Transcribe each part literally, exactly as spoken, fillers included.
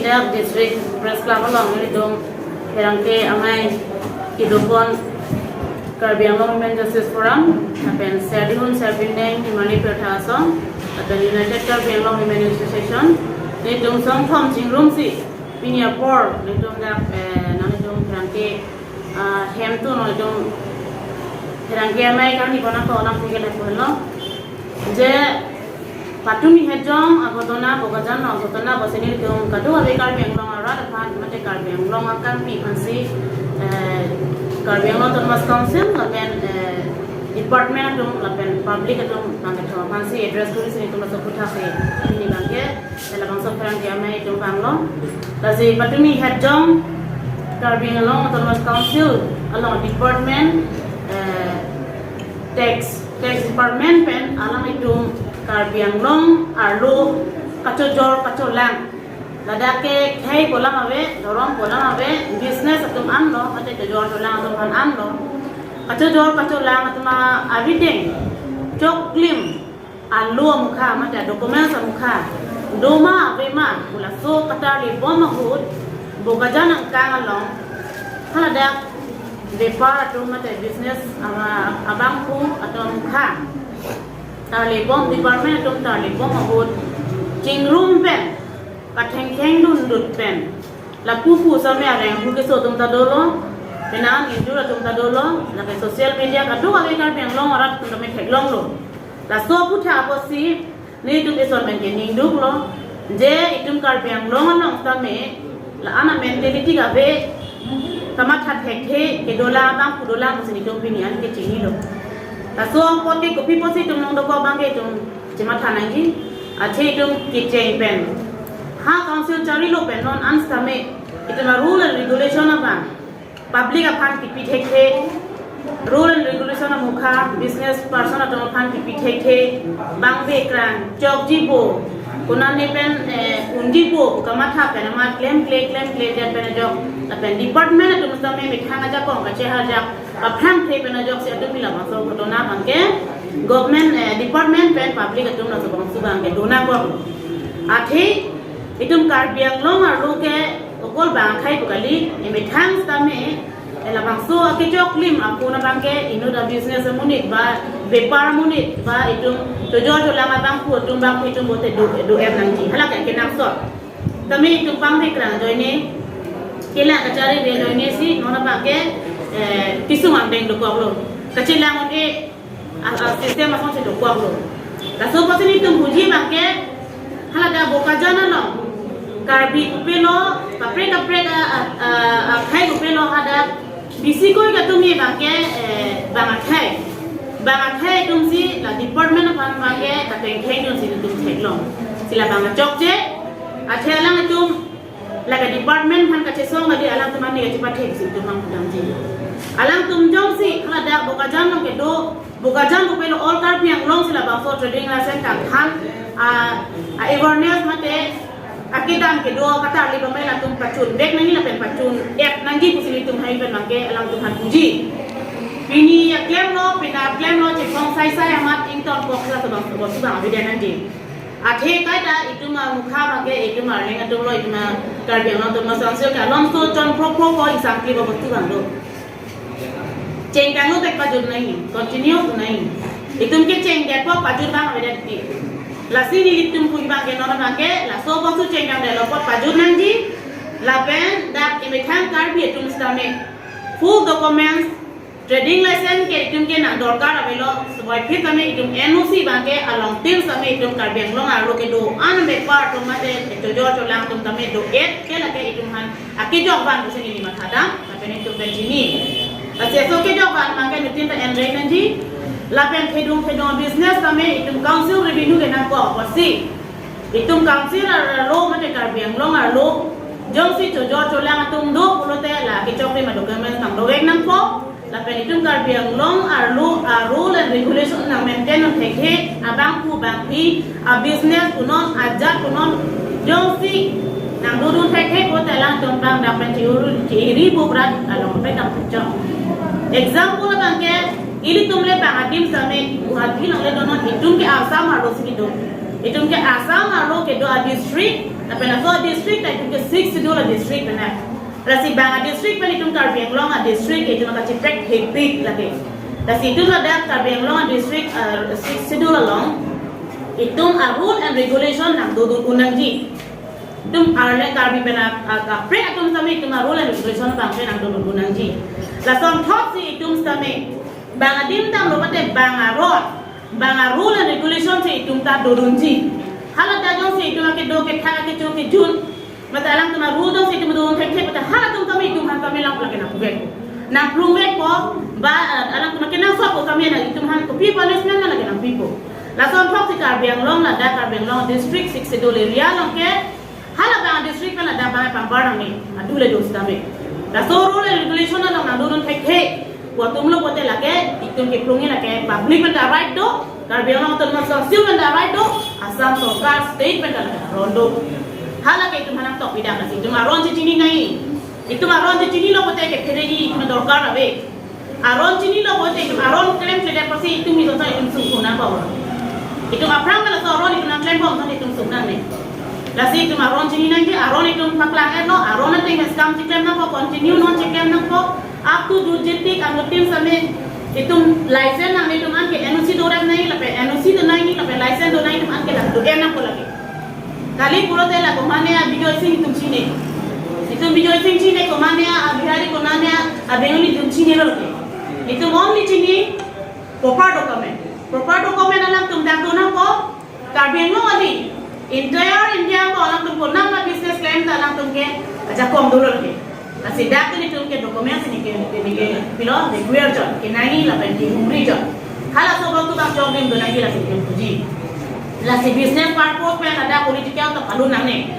Dak District Press Club along nelitum pherangke amei kedopon Karbi Anglong Women Justice Forum, lapen Serdihun Serbineng Himali Pirtha Asong, lapen United Karbi Anglong Women Association, nelitum songthom chingrumsi pini apor nelitum dak, eh, nanglitum pherangke, ah, hem tu nelitum pherangke amei kami kona ko onam tinggal pon lo. Je patumi hejong aghotona, Bokajan aghotona pusi nelitum kadokave Karbi Anglong arat aphan, mate Karbi Anglong akampi aphansi, eh, Karbi Anglong Autonomous Council lapen, eh, department atum lapen public atum nangketho aphansi address kurisi nelitum laso aphuthak si pini abangke, eh, labangso pherangke amei atum vanglo. Lasi patumi hejong Karbi Anglong Autonomous Council along department, eh, tax, tax department pen alanglitum Karbi Anglong arlo kachojor kacholang, ladak ke khei pu alam ave, dhorom pu alam ave, business atum anlo, mate chojor cholang atum aphan anlo, kachojor kacholang atum a-, avideng choklim arlo amukha, mate documents amukha doma avema pu laso katarlibom ahut Bokajan angkang along haladak bepar atum mate business aba-, abangphu atum amukha tarlibom, department atum tarlibom ahut chingrum pen, kathengtheng dundut pen, lapu pu same areng hu keso atum ta dolo, penang injur atum ta dolo, lapen social media kadokave Karbi Anglong arat atum tame theklonglo. Laso aphuthak apotsi nelitum ison pen keningduklo, je itum Karbi Anglong along tame la-an a-mentality kave, kamatha thekthe kedolang abangphu dolang pusi nelitum pini an kechinilo. Laso apot ke kopi apotsi itum along dokok abangke itum chematha nangji, athe itum kecheng pen, ha council charlilo pen non an sitame itum a-rule and regulation abang public aphan kipi thekthe, rule and regulation amukha business person atum aphan kipi thekthe, bang bekrang, chokjipo, konane pen, eh, unjipo, kamatha pen amat klemkle klemkle det pen ajok, lapen department atum sitame methang ajakong kachehar ajak, aphrang the pen ajoksi atum pila bangso ghotona abangke government, eh, department pen public atum laso bangso abangke donakok. Athe itum Karbi Anglong arlo ke okol bang akhei pu kali, emethang sitame, eh, labangso akechoklim aphun abangke inut a-business amonit ba bepar amonit ba itum chojor cholang abangphu atum abangphu itum bote do, do-et nangji. Hala ke kenangsot. Tame itum pang bekrang ajoine, kelang kacharli ajoine si non abangke, eh, kesung angdeng dokoklo. Kachelang un-e a, a, system asonsi dokoklo. Laso apotsi nelitum puji abangke, haladak Bokajan along Karbi kopilo, kaprek kaprek a, a, a, akhei kopilo hadak bisi koi katumi abangke, eh, bang akhei. Bang akhei atumsi la department aphan abangke kathengtheng dunsi nelitum theklong. Si la bang achokche, athe alanglitum lake department aphan kachesong kali, alangtum ani kachepathek si itum mang pudamji. Alangtum jongsi haladak Bokajan along kedo, Bokajan kopilo, all Karbi Anglong si labangso trading license kangthang, a, a-awareness mate akedam kedo katarlibom latum pachun bek nangji lapen pachun-et nangji pusi nelitum hai pen abangke alangtum aphan puji. Pini aklemlo, pini aklemlo, chephong saisai amat ingtonkok labangso abang avedet nangji. Athe kaita itum amukha abangke itum arleng atumlo, itum a-Karbi Anglong atumlo, samsio ke alomso chonphrophro ko isang kli babo tu bang do. Chengkanglo tek pajut nangji, continue tu nangji. Itum kechengdetpo pajut bang avedet ti. Lasi nelitum pu abangke non abangke, laso bangso chengkangdetlo apot pajut nangji, lapen dak emethang Karbi atum sitame full documents, trading license ke itum ke nangdorkar avelo, sebaipit tame itum N O C abangke alongtin sitame itum Karbi Anglong arlo kedo-an bepar atum mate chojor cholang atum tame do-et ke lake itum aphan akejok abang pusi neli mathadam, lapen itum pen chini. Lasi laso kejok abang abangke nutin ta enrei nangji, lapen thedung thedung business tame itum council revenue kenangkok apotsi itum council arlo mate Karbi Anglong arlo jongsi chojor cholang atum do pulote la kechoklim a-documents nangdovek nangpo. Lapen itum Karbi Anglong arlo a-rule and regulation nang-maintain nang thekthe, abangphu bangphi, a-business punon, ajat punon, jongsi nangdodun thekthe pulote alangtum abang dak pen chihuri, chihuri buprat along pe dam chok. Example abangke, ilitum le bang adim sitame Guwahati along le donon, itum ke Assam arlo si kedo. Itum ke Assam arlo kedo a district, lapen laso a district ta itum ke Sixth Schedule a district pen. Lasi bang a district pen itum Karbi Anglong a district itum kachiprek hepik lake. Lasi itum ladak Karbi Anglong a district, uh, Sixth Schedule along itum a rule and regulation nangdodun un nangji. Itum arle Karbi pen a, a, kaprek atum sitame itum a rule and regulation abang pen nangdodun un nangji. Lason thotsi itum sitame bang adim damlo mate bang aron, bang a rule and regulation si itum ta dodunji. Hala ta jongsi itum akedo kethak akecho kejun, mate alangtum a rule jongsi itum dodun thekthe, mate halatum sitame itum aphan sitame lang pula kenangpuvek, nangplungvekpo, ba, eh, alangtum kenangsotpo sitame nang itum aphan kopi punishment nang kenangpipo. Lason thotsi Karbi Anglong ladak Karbi Anglong district Sixth Schedule area along ke hala bang district pen ladak bang pangbar nangne, adu le do sitame. Laso rule and regulation along nangdodun thekthe pu atumlo pulote lake itum keplungji lake public pen ta right do, Karbi Anglong Autonomous Council pen ta right do, Assam Sorkar state pen ta lake aron do. Hala ke itum aphan nangtok pidam, lasi itum aron chechini nangji. Itum aron chechinilo pulote kephereji itum dorkar ave. Aron chinilo pulote itum aron klemkledet apotsi itum itum itum sungkun nangpo. Itum aphrang ke laso aron itum nangklembom aphan itum sungkun nangne. Lasi itum aron chini nangji, aron itum paklang-etlo, aron ateng hes kam chiklem nangpo, continue non chiklem nangpo, up to dut jin tik anuttin sitame itum license nangne, itum anke N O C dorap nangji, lapen N O C do nangji, lapen license do nangji, itum anke ladak do-en nangpo lake. Kali pulote la komane a Bijoy Singh itum chini. Itum Bijoy Singh chini, komane a Bihari, komane a Bengali itum chinilo lake. Itum only chini proper document. Proper document alangtum dak do nangpo, Karbi Anglong kali, entire India ko alangtum konat ma business klem ta alangtum ke ajakong dolo lake. Lasi dak ke itum ke document si neke, neke pilo, neke require chot, kenangji lapen kehumri chot. Halaso abang itum bang choklim do nangji lasi itum puji. Lasi business purpose pen ladak political ta palun nangne.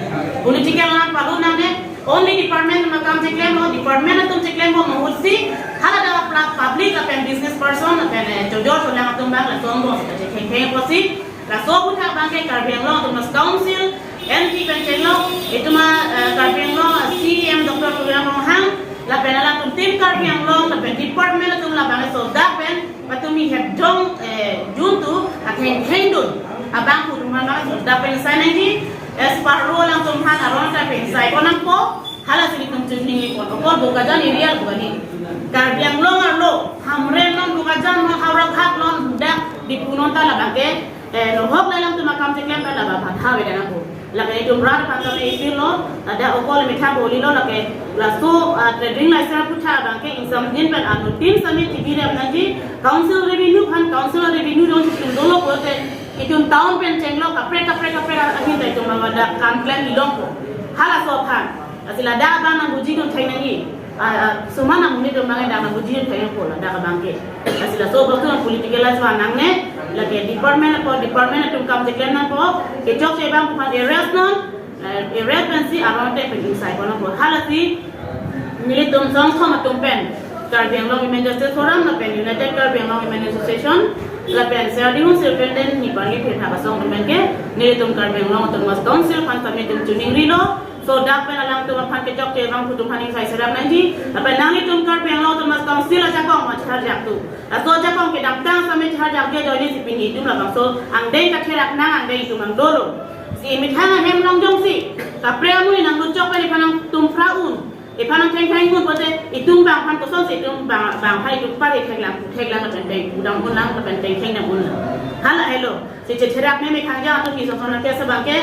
Political nangpalun nangne, only department ma kam cheklemlo, department atum cheklembom ahutsi, hala dak pla-, public lapen business person lapen, eh, chojor cholang atum bang lason bom si kachethengtheng apotsi, laso aputhak abang ke Karbi Anglong Autonomous Council, M P pen chenglo, itum a, eh, Karbi Anglong, eh, C E M Doctor Tuliram Ronghang, lapen alangtum team Karbi Anglong, lapen department atum labang so dak pen, patumi hepdong, eh, juntu, athengthengdun, abang atum aphan so dak pen sai nangji, as per rule alangtum aphan aron ta pen sai ko nangpo, halasi itum chuningri ko, okol Bokajan area ko kali. Karbi Anglong arlo, Hamren non, Bokajan non, Howraghat non, dak Diphu non ta labang ke, eh, nohok le alangtum akam cheklem pen labang phan ha veda nangpo. Lake itum rat aphan ta appeal lo, ladak okol methang boli lo lake laso, ah, trading license aputhak abang ke ingsamjin pen anuttin sitame chibirap nangji, council revenue aphan, council revenue jongsi itum dolo pulote itum town pen chenglo kaprek kaprek kaprek ahin ta itum ladak kam klem ilongpo. Halaso aphan. Lasi ladak abang nangbuji dun thai nangji. Ah, ah, suma nang monit atum abang dak nangbuji thai nangpo ladak abang ke. Lasi laso abang tu nang political life abang nangne, lake department apo, department atum kam cheklem nangpo, kechokche abang aphan arrest non, eh, arrest pensi aron ateng pen ingsai ko nangpo. Halasi nelitum songthom atum pen, Karbi Anglong Women Justice Forum lapen United Karbi Anglong Women Association lapen Serdihun Superintendent Nepali Phirthak Asong atum pen ke, nelitum Karbi Anglong Autonomous Council aphan sitame itum chuningrilo, so dak pen alangtum aphan kechokche abang atum aphan ingsai serap nangji, lapen nanglitum Karbi Anglong Autonomous Council ajakong ma chehar jaktu. Laso ajakong kedamtang sitame chehar jakji ajoine si pini itum labangso angdeng katherak nang angdeng itum nangdolo. Si methang ahem along jongsi kaprek amonit nangluchok pen iphan nangtum phra un, iphan nangthengtheng un pulote itum bang aphan kosonsi itum bang, bang aphan itum pari theklang, theklang lapen theng udang unlang lapen thengtheng dam unlang. Hala helo. Si chetherak meme khangja atum ki sosona ke sebang ke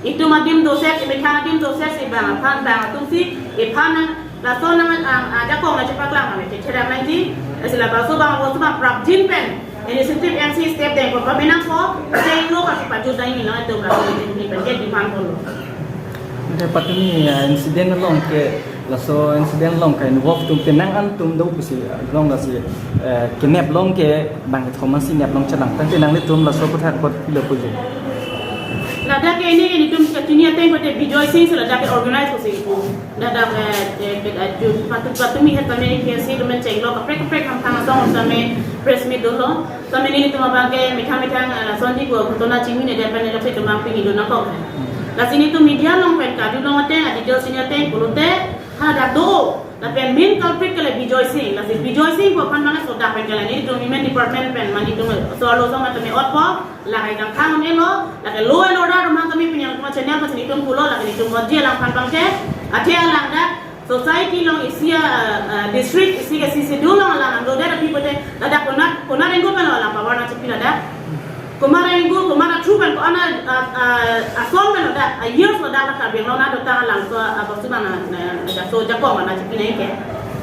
itum adim doset, imethang adim doset si bang aphan bang atum si iphan nang laso nang ang ajakong nangchepaklang kami chetherak nangji, lasi labangso bang, labangso bang prapjin pen initiative M C step dengpo, pamenangpo, chenglo kasi pajut dai ni nang itum laso itum ni pen ke demand ponlo. Ante patumi, ah, incident along ke, laso incident along ke involve atum penang an atum do pusi, along lasi, eh, kenep along ke bang kethom si nep along chelang. Tangte nanglitum laso aputhak apot pilo puji. Ladak ke ini, ilitum kachini ateng pulote Bijoy Singh si ladak ke organize pusi ipu. Ladak, eh, eh, eh, ju-, patu-, patumi het kami ni K S C atum chenglo kaprek kaprek Hamphang asong sitame press meet dolo. Sitame nelitum abang ke methang methang, eh, lason di ko ghotona chingni ne dia pen nelitum abang pini dona kok. Lasi nelitum media along pen kadu along ateng, a details chini ateng pulote, ha dak do. Lapen main culprit ke le Bijoy Singh. Lasi Bijoy Singh pu aphan mane sodak pen ke le nelitum women department pen mane nelitum so lo so mane tame otpo, lahai jang thang un-elo, lake law and order atum tame pini atum channel pen nelitum pulo, lake nelitum monji alangphan abang ke, athe alang dak society along isi a, uh, district isi ke sixth schedule along alang anglo der api pote, ladak konat, konat enggo pen lo alang power nangchipi ladak. Komat enggo, komat a-through pen, ko-an a, a, a, asong pen ladak, a-years ladak la Karbi Anglong adotang alangso, a, bangso abang, a, a, so ajakong nangchipi nangji ke.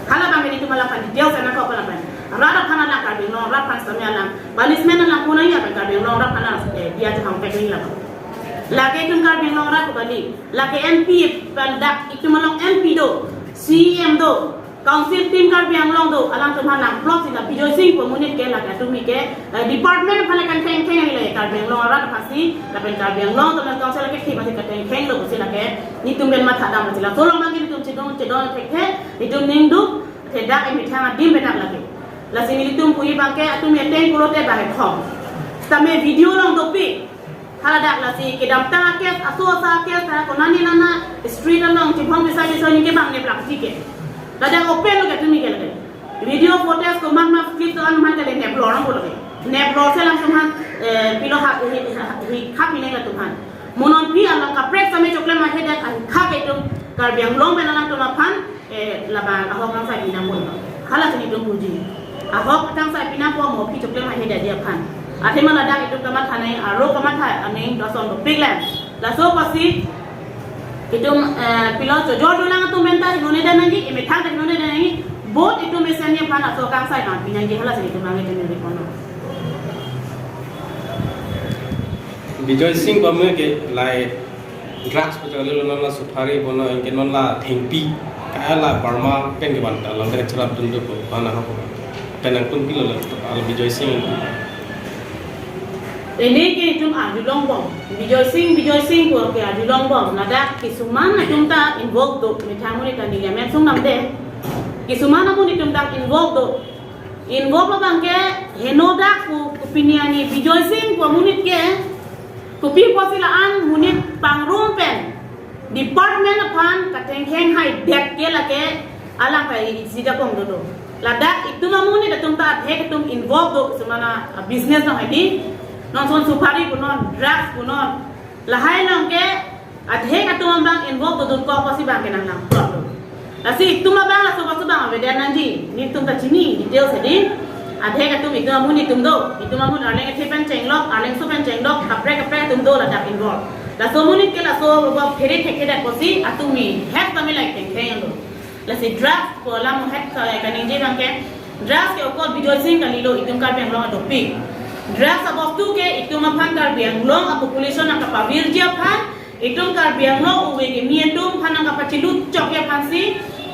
Hala abang nelitum alangphan details nangkok pen lapen. Rat aphan alang Karbi Anglong rat aphan sitame alang punishment alang punai ya pen Karbi Anglong rat aphan alang, eh, diya chehang pek nangji lapen. Lake itum Karbi Anglong rat pu kali. Lake M P pen dak itum along M P do, C E M do, Council team Karbi Anglong do, alangtum aphan nangplot si la Bijoy Singh pu amonit ke lake atum ke, eh, department aphan le kangthengtheng le Karbi Anglong arat aphansi, lapen Karbi Anglong Autonomous Council ke thima si kangthengtheng lo pusi lake, nelitum pen matha dam si la. Solong abang ke nelitum chedon, chedon thekthe, nelitum ning duk, the dak emethang adim benak lake. Lasi nelitum pu abang ke atum ateng pulote bahai khom. Tame video along dopik. Hala dak lasi kedamtang a-case, aso asa a-case ta konane nana street along chibong bisai bisai ningke bang neplak si ke. Ladak open lo ke tumi ke lake. Video footage komat ma clip do-an man ke le neplor nang pulo ke. Neplor si alangtum aphan, eh, pilo ha, hi, hi, hi, khap ini ke atum aphan. Mo non pi along kaprek sitame choklem ahedet an khap itum Karbi Anglong pen alangtum aphan eh, labang ahok kangsai pi nangpo. Hala si nelitum puji. Ahok kangsai pi nangpo mo pi choklem ahedet aji aphan. Athema ladak itum kamatha nangji, aro kamatha aning doson dopik lang. Laso apotsi itum, eh, pilo chojor dolang atum pen ta hinone dan nangji, emethang ta hinone dan nangji. Both itum mesen aphan laso kangsai nangpi nangji hala si nelitum nangji tumi rikono. Bijoy Singh pu amonit ke lahai drugs pu chale lo, non la supari bono, anke non la thengpi, kaya la Burma pen kevan ta lang kere cherap dun do ko, bana ha ko. Pen nangtum pilo le, al Bijoy Singh. Ini ke itum arjulong bom. Bijoy Singh, Bijoy Singh pu ke arjulong bom. Ladak kisuman atum ta involve do, methang amonit ta neli amen sung namde. Kisuman amonit atum ta involve do. Involve lo abang ke henodak pu, pu pini ani Bijoy Singh pu amonit ke, kopi pusi la-an monit pangrum pen department aphan kathengtheng haidet ke lake alang kai isi ajakong dodo. Ladak itum amonit atum ta athek atum involve do kisuman a, a business along hedi. Non son supari punon, drugs punon. Lahai along ke athek atum abang involve dodun ko pusi abang ke nang nangplot do. Lasi itum abang laso pusi abang avedet nangji. Nelitum ta chini details hedi. Athek atum itum amonit atum do. Itum amonit arleng athe pen chenglok, arlengso pen chenglok, kaprek kaprek atum do ladak involve. Laso amonit ke laso robo phere thekthedet pusi atum mi het kami lai thengtheng do. Lasi drugs pu alam het ka, kaningje abang ke drugs ke okot Bijoy Singh kalilo, itum Karbi Anglong adopik. Drugs abostu ke itum aphan Karbi Anglong a population nangkapavirji aphan, itum Karbi Anglong ove kimi atum aphan nangkapachilut chokji aphansi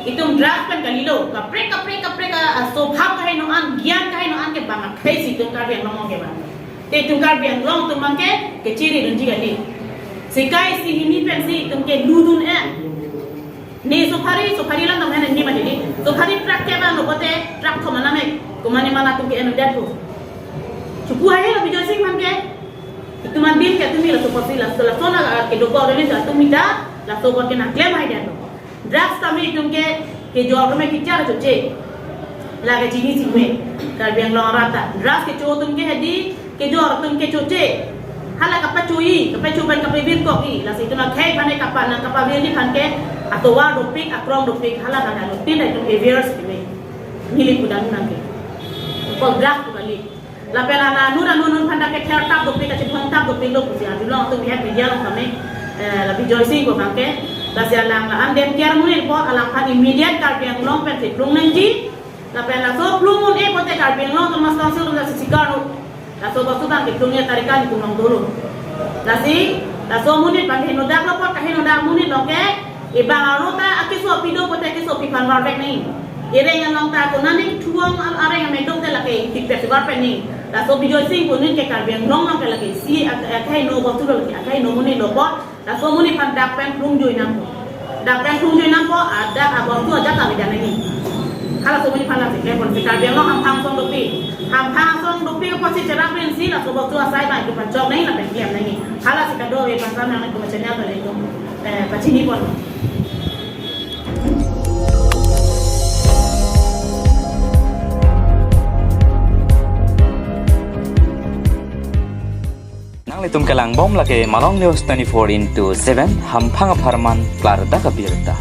itum drugs pen kalilo. Kaprek kaprek kaprek a, a sobhab kaheno an, gyan kaheno an ke bang akhei si itum Karbi Anglong ke bang. Te itum Karbi Anglong atum abang ke kechiri dunji kali. Sikai isi hini pensi itum ke ludun eh. Ne supari, supari lang dam hen ni mati ni. Supari truck ke bang lo pote, truck thom alam eh. Komane mana atum ke em det ko. Chupu hai lo Bijoy Singh aphan ke. Itum an bin ke atum mi laso pusi laso, laso na ke dopo ri atum mi ta laso apot ke nangklem hai det lo. Drugs tame itum ke kejor atum ke kichar choche. Lake chini si me. Karbi Anglong arat ta. Drugs kecho atum ke hedi, kejor atum ke choche. Hala kapachoi, kapacho pen kapavir kok i. Lasi itum akhei aphan ke kapan, kapavirji aphan ke atovar dopik, akrong dopik, hala kan lo tin itum awareness kimi. Neli kudang nang ke. Ko drugs pu kali. Lapen ana nun nun nun aphan ta kether tap dopik, kachibon tap dopik lo pusi arjulong atum, media along kami, eh, la Bijoy Singh pu abang ke, lasi alang la-an dem kiar munir po, alangphan immediate Karbi Anglong pen si plung nangji, lapen laso plung un-e pote Karbi Anglong Autonomous Council atum lasi sikar lo, laso bostu abang ke plung ya tarikan itum long dolo. Lasi, laso amonit abang henodak lo po, kahenodak amonit lo ke, ibang aro ta akeso pido pote akeso pi aphan varvek nangji. Ireng along ta konane thuong al areng amedok te lake tik pek si varvek nangji. Laso Bijoy Singh pu amonit ke Karbi Anglong along ke lake isi ak-, akhei no bostu lo lake, akhei no amonit lo po. Laso amonit aphan dak pen plung joi nangpo. Dak pen plung joi nangpo, adak abostu ajat avedet nangji. Halaso amonit aphan lasi klem ponsi Karbi Anglong hamphang asong dopik. Hamphang asong dopik apotsi cherap rinsi laso bostu asai abang itum pachok nangji lapen klem nangji. Halasi kado-ave aphan sam nang itum channel pen itum, eh, pachini pon. Nanglitum kelang bom lake Malong News twenty-four into seven, hamphang apharman klardak abirta.